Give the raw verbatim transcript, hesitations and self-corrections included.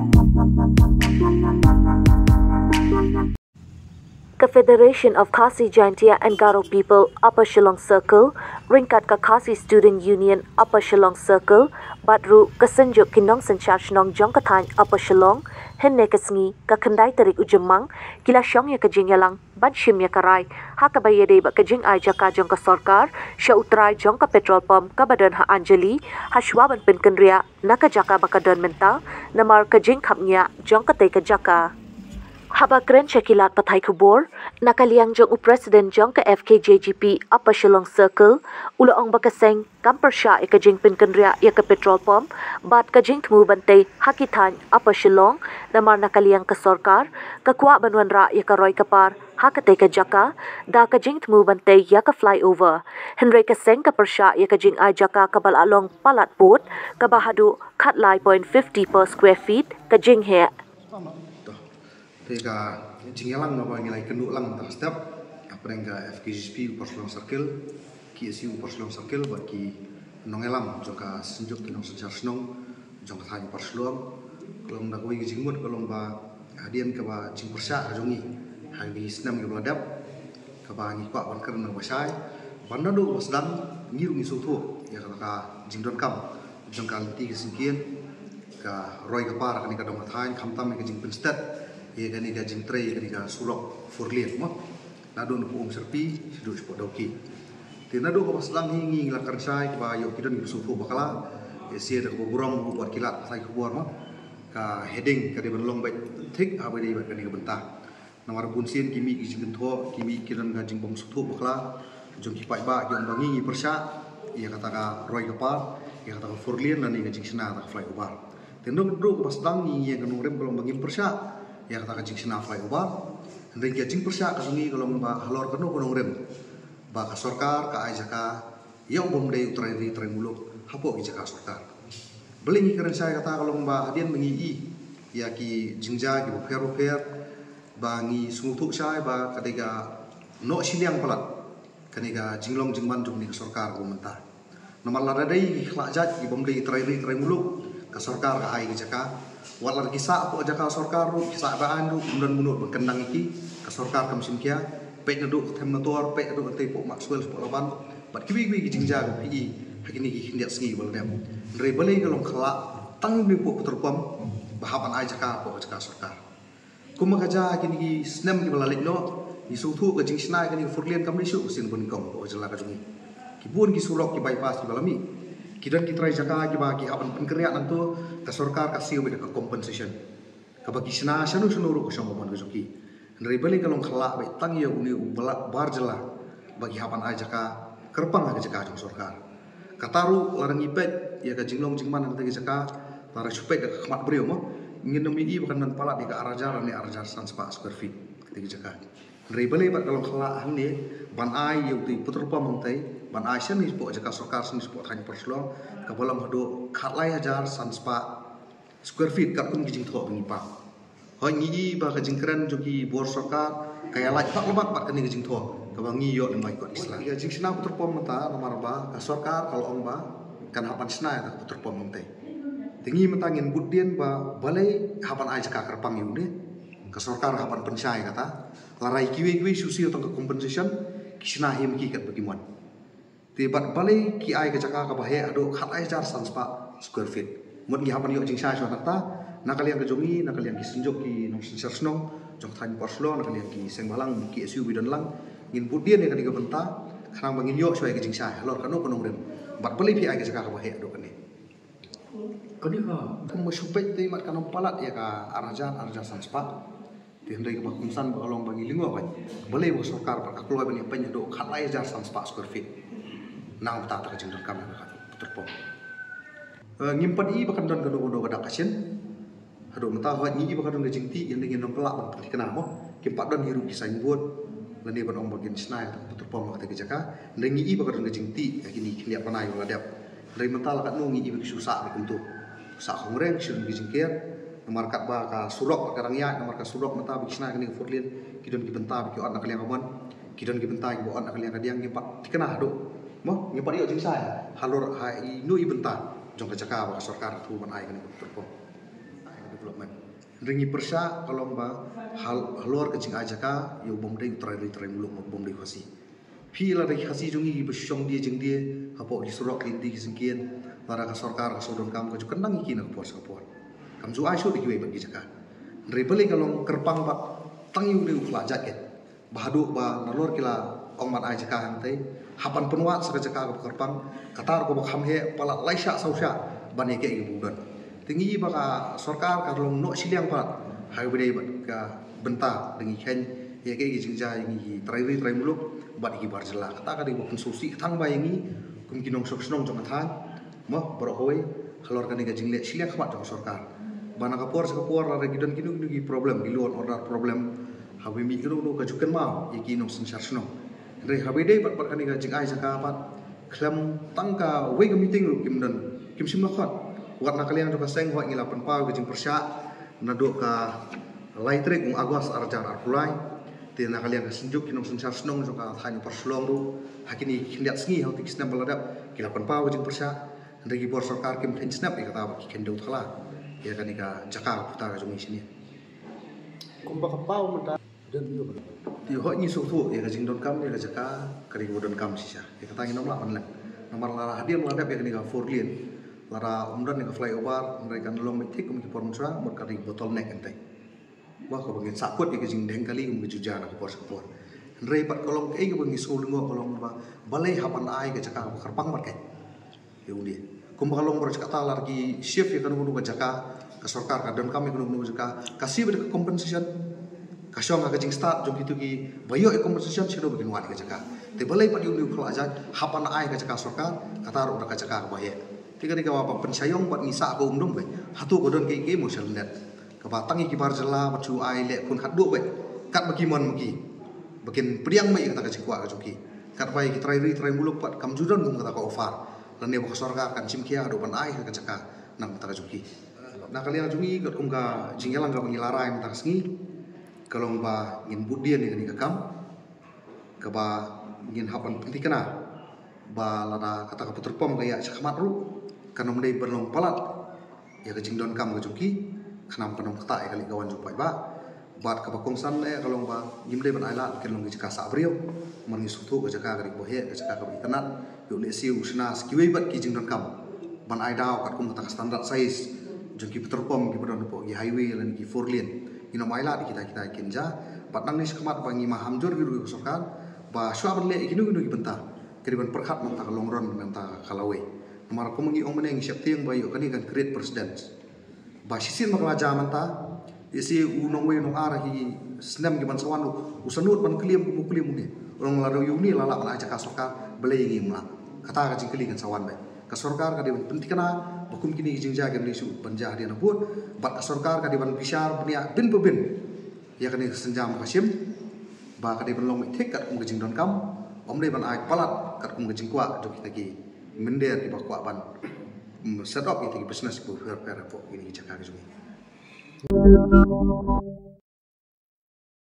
Ka Federation of Khasi Jaintia and Garo People Upper Shillong Circle ryngkat ka Khasi Student Union Upper Shillong Circle bad ruh ka Synjuk ki Nongsynshar Shnong jong ka thaiñ Upper Shillong, hynne ka sngi ka khyndai tarik u Jymmang, ki la shong ïa ka jingïalang ban shim ïa ka rai ha kaba ïadei bad ka jingai jaka jong ka sorkar sha u trai jong ka petrol pump kaba don ha Anjali, ha shuwa ban pynkynriah na ka jaka ba ka don mynta namar ka jingkhapngiah jong katei ka jaka. Haba kren sha ki lad pathai khubor na ka liang jong u President jong ka F K J G P Upper Shillong Circle, u la ong ba ka seng kam pyrshah ïa ka jingpynkynriah ïa ka petrol pump bad ka jingthmu ban tei ha ki thaiñ Upper Shillong, namar na ka liang ka sorkar ka kwah ban wanrah ïa ka roi ka par ha katei ka jaka da ka jingthmu ban tei ïa ka flyover. Hynrei ka seng ka pyrshah ïa ka jingai jaka kaba la long palat pud, kaba haduh khatlai point fifty per square feet ka jingheh. Te ka jingïalang kaba ngi la ïakynduh lang mynta step hapdeng ka F K J G P Upper Shillong Circle, K S U Upper Shillong Circle bad ki nongïalam jong ka Synjuk ki Nongsynshar Shnong jong ka thaiñ Upper Shillong. Ka long da kawei ka jingmut ka long ba hadien kaba jingpyrshah ka jong ngi ha kine ki snem kiba la dep, kaba ngi kwah ban kren na kaba shai, ban naduh kaba sdang ngi ruh ngi sngewthuh ïa kata ka jingdonkam jong ka lynti ka syngkien, ka roi ka par kane ka dong ka thaiñ, khamtam ïa ka jingpynsted ïa kane ka jingtrei ïa kane ka surok four lane mo, naduh na Umsyrpi shaduh shapoh Dawki. Te naduh kaba sdang hi ngi la kren shai kaba ïoh ki don kiba sngewthuh bakla, ïa sha da kaba burom ruh bad ki lad pathai khubor mo, ka heading ka dei ban long beit thik haba ïadei bad kane ka bynta. Namar bunsien ki mih ki jingkynthoh, ki mih ki don ka jingbym sngewthuh bakla jong ki paidbah, ki ong ba ngi ngi pyrshah ïa kata ka roi ka par, ïa kata ka four lane lane ka jingshna kata ka flyover. Te naduh kaba sdang ngi ïeng ka nongrim ka long ba ngim pyrshah ïa kata ka jingshna flyover. Hynrei ka jingpyrshah ka jong ngi ka long ba halor kano ka nongrim ba ka sorkar ka ai jaka ïa u bym dei u trai ri trai muluk hapoh ki jaka sorkar. Balei ngi kren shai kata ka long ba hadien ba ngi i ïa ki jingjia kiba pher ba pher, ba ngi sngewthuh shai ba ka dei ka noh shiliang palat kane ka jinglong jingman jong kane ka sorkar kaba mynta. Namar lada dei ki khlad jait ki bym dei trai ri trai muluk, ka sorkar ka ai ki jaka. Wat lada ki sah hapoh jaka sorkar ruh, ki sah ba aiñ ruh, ym don mano ban kyndang ïa ki, ka sorkar kam shim khia. Peit naduh ka Them Metor, peit naduh katei hapoh Maxwell, hapoh Laban bad kiwei kiwei ki jingjia ba phi i ha kine ki khyndiat sngi ba la dep. Hynrei balei ka long khyllah tang ïa une u patrol pump ba hap ban ai jaka hapoh ka jaka sorkar. Kumba ka jia ha kine ki snem kiba la leit noh, ngi sngewthuh ka jingshna ïa kane ka four lane kam dei shuh ka sien banyngkong hapoh ka jylla ka jong ngi. Ki bun ki surok ki bypass kiba la mih, ki don ki trai jaka kiba ki hap ban pynkynriah nangto, ka sorkar ka siew beit da ka compensation kaba ki shna shano shano ruh ka shong ka mon ka jong ki. Hynrei balei ka long khyllah beit tang ïa une u bar jylla ba ki hap ban ai jaka kyrpang ha ka jaka jong sorkar. Kata ruh lada ngi peit ïa ka jinglong jingman ha katei ka jaka, lada shu peit da ka khmat briew mo, ngin ym ïohi ba kan don palat ïa ka ar hajar ne ar hajar san spah square feet katei ka jaka. Hynrei balei pat ka long khyllah hangne ban ai ïa utei u patrol pump hangtei, ban ai shane shapoh jaka sorkar, shane shapoh thaiñ Upper Shillong, kaba long haduh khatlai hajar san spah square feet katkum ki jingthoh ba ngi pang. Hooid, ngi i ba ka jingkren jong ki bor sorkar ka ïalait bak la bak bad kane ka jingthoh kaba ngi ïoh lyngba ki kot ki sla. Ka jingshna patrol pump mynta namar ba ka sorkar ka la ong ba kan hap ban shna ïa ka patrol pump hangtei. Te ngi mynta ngin bud dien ba balei hap ban ai jaka kyrpang ïa une, ka sorkar hap ban pynshai ïa kata. Lada ïa kiwei kiwei shu siew tang ka compensation, ki shna hi ma ki katba ki mon. Te bad balei ki ai ka jaka kaba heh haduh khatlai hajar san spah square feet. Mut ngi hap ban ïoh jingshai shuwa na kata, na ka liang ka jong ngi, na ka liang ki Synjuk ki Nongsynshar Shnong jong ka thaiñ Upper Shillong, na ka liang ki seng bhalang, ki K S U ba don lang, ngin bud dien ïa kane ka bynta khnang ba ngin ïoh shuwa ïa ka jingshai halor kano ka nongrim bad balei phi ai ka jaka kaba heh haduh kane. Kane ka, kumba shu peit te mat kan ym palat ïa ka ar hajar, ar hajar san spah. Te hynrei kaba kongsan ba ka long ba ngi lyngngoh beit balei ba ka sorkar pat ka kloi ban ïa pynïaid haduh khatlai hajar san spah square feet. Nangta ta ka jingdonkam ïa ka patrol pump. Eh, ngim pat i ba kan don kano kano ka dak ka shin. Haduh mynta hooid ngi i ba ka don ka jingtih, ïa ngi ngim pat lah ban pynthikna mo. Kim pat don hi ruh ki signboard lane ban ong ba kin shna ïa ka patrol pump ha katei ka jaka. Hynrei ngi i ba ka don ka jingtih ïa kine ki khyndiat bnai ba la dep. Hynrei mynta la katno ngi i ba ki shu sah ruh kumto. Sah khongreng, ki shu don ki jingker. Namar katba ka surok ka dang ïaid, namar ka surok mynta ba ki shna kane ka four lane, ki don ki bynta ba ki ot na ka liang ka mon, ki don ki bynta kiba ot na ka liang ka diang, ngim pat thikna haduh. Mo, ngim pat ïoh jingshai halor ha ino i bynta jong ka jaka ba ka sorkar ka thmu ban ai kane ka patrol pump. Development. Hynrei ngi pyrshah ka long ba hal-, halor ka jingai jaka ïa u bym dei u trai ri trai muluk, u bym dei u Khasi. Phi la dei Khasi jong ngi ba shong die jingdie hapoh ki surok, ki lynti, ki syngkien, lada ka sorkar ka shu donkam ka ju kyndang ïa ki na ka por sha ka por. Kam ju ai shuh da kiwei pat ki jaka. Hynrei balei ka long kyrpang bad tang ïa u dei u khlajait ka ba haduh ba nalor ki la ong ban ai jaka hangtei, hap ban pynwad sa ka jaka kaba kyrpang, kata ruh kaba kham heh palat lai shah saw shah ban ïa kaei kaba u don. Te ngi ba ka sorkar ka long noh shiliang palat ha kaba dei bad ka bynta da ngi kheiñ ïa kaei ka jingjia ïa ngi ki trai ri trai muluk bad ïa ki bar jylla. Kata ka dei ba pynsngewsih tang ba ïa ngi kum ki nongshong shnong jong ka thaiñ, mo, baroh kawei halor kane ka jingleh shiliang khmat jong ka sorkar. Ba na ka por sha ka por lada ki don kino kino ki problem, ki law and order problem, haba mih kano kano ka ju kynmaw ïa ki nongsynshar shnong. Hynrei haba dei bad, bad kane ka jingai jaka pat, khlem tang kawei ka meeting ruh kim don, kim shym la khot. Wat na ka liang jong ka seng hooid ngi la pynpaw ka jingpyrshah naduh ka lai tarik u August ar hajar arphew lai. Te na ka liang ka Synjuk ki nongsynshar shnong jong ka thaiñ Upper Shillong ruh ha kine ki khyndiat sngi ha kine ki snem ba la dep ki la pynpaw ka jingpyrshah. Hynrei ki bor sorkar kim kheiñ snep ïa kata ba ki kheiñ dewtakla ïa kane ka jaka ka puta ka jong ngi shane. Kumba ka paw mynta. Te hooid ngi sngewthuh ïa ka jingdonkam ïa ka jaka ka dei kaba donkam shisha. Ïa kata ngin ym lah ban leh. Namar lada hadien la dep ïa kane ka four lane, lada ym don ïa ka flyover, hynrei kan long mih thik kum ki por mynshuwa, mut ka dei bottleneck hangtei. Ba kaba ngin sahkut ïa ka jingdheng kali kum ka ju jia na ka por sha ka por. Hynrei pat ka long kaei kaba ngi sngew lyngngoh ka long ba balei hap ban ai ka jaka kaba kyrpang bad ka ïa u dei. Kumba ka long baroh kata lada ki shift ïa kano kano ka jaka, ka sorkar ka donkam ïa kano kano ka jaka, ka siew beit ka compensation, ka shong ha ka jingstad jong kito kiba ïoh ïa compensation, shano ba kin wad ïa ka jaka. Te balei pat ïa u dei u khlajait hap ban ai ka jaka sorkar, kata ruh da ka jaka kaba heh. Te ka dei kaba pynshai ïong bad ngi sah ka umdum beit. Hato ka don kaei kaei mo sha lyndet kaba tang ïa ki bar jylla bad shu ai leh khun khatduh beit katba ki mon ma ki, ba kin pdiang beit ïa kata ka jingkwah ka jong ki. Katba ïa ki trai ri trai muluk pat kam ju don kum kata ka offer lane ba ka sorkar kan shim khia haduh ban ai ka jaka na ka bynta ka jong ki. Na ka liang jong ngi katkum ka jingïalang kaba ngi la rai mynta ka sngi, ka long ba ngin bud dien ïa kane ka kam, kaba ngin hap ban pynthikna ba lada kata ka petrol pump ka ïaid shakhmat ruh kan ym dei ban long palat ïa ka jingdonkam ka jong ki, khnang kan ym ktah ïa ka leit ka wan jong u paidbah. Bad kaba kongsan eh ka long ba ngim dei ban ailad kin long ki jaka sah briew. Namar ngi sngewthuh ka jaka ka dei kaba heh, ka jaka kaba itynnad. Ïoh lehse u shna sa kiwei pat ki jingdonkam ban ai daw katkum kata ka standard size jong ki petrol pump kiba don hapoh ki highway lane ki four lane. Ngin ym ailad ïa kita kita kin jia. Bad nangne shakhmat ba ngi maham jur ruh ïa ka sorkar ba shuwa ban leh ïa kino kino ki bynta, ka dei ban pyrkhat mynta ka long rong, mynta ka lawei. Namar kumba ngi ong mynne, ngi sheptieng ba ïoh kane kan create precedent. Ba shisien ba ka la jia mynta, ïa shi u nongwei u nongar ha ki snem kiban sa wan ruh u sa nud ban claim kum u claim une. U ong lada ïa une la lah ban ai jaka sorkar, balei ïa ngi ym lah? Kata ka jingkylli kan sa wan beit. Ka sorkar ka dei ban pynthikna ba kum kine ki jingjia kim dei shuh ban jia hadien habud. Bad ka sorkar ka dei ban bishar bniah bin pa bin ïa kane ka sienjam ba ka shim, ba ka dei ban long beit thik katkum ka jingdonkam, ym dei ban ai palat katkum ka jingkwah jong kita ki mynder kiba kwah ban, mm, set up ïa kita ki business kiba pher pher hapoh kine ki jaka ki jong ngi.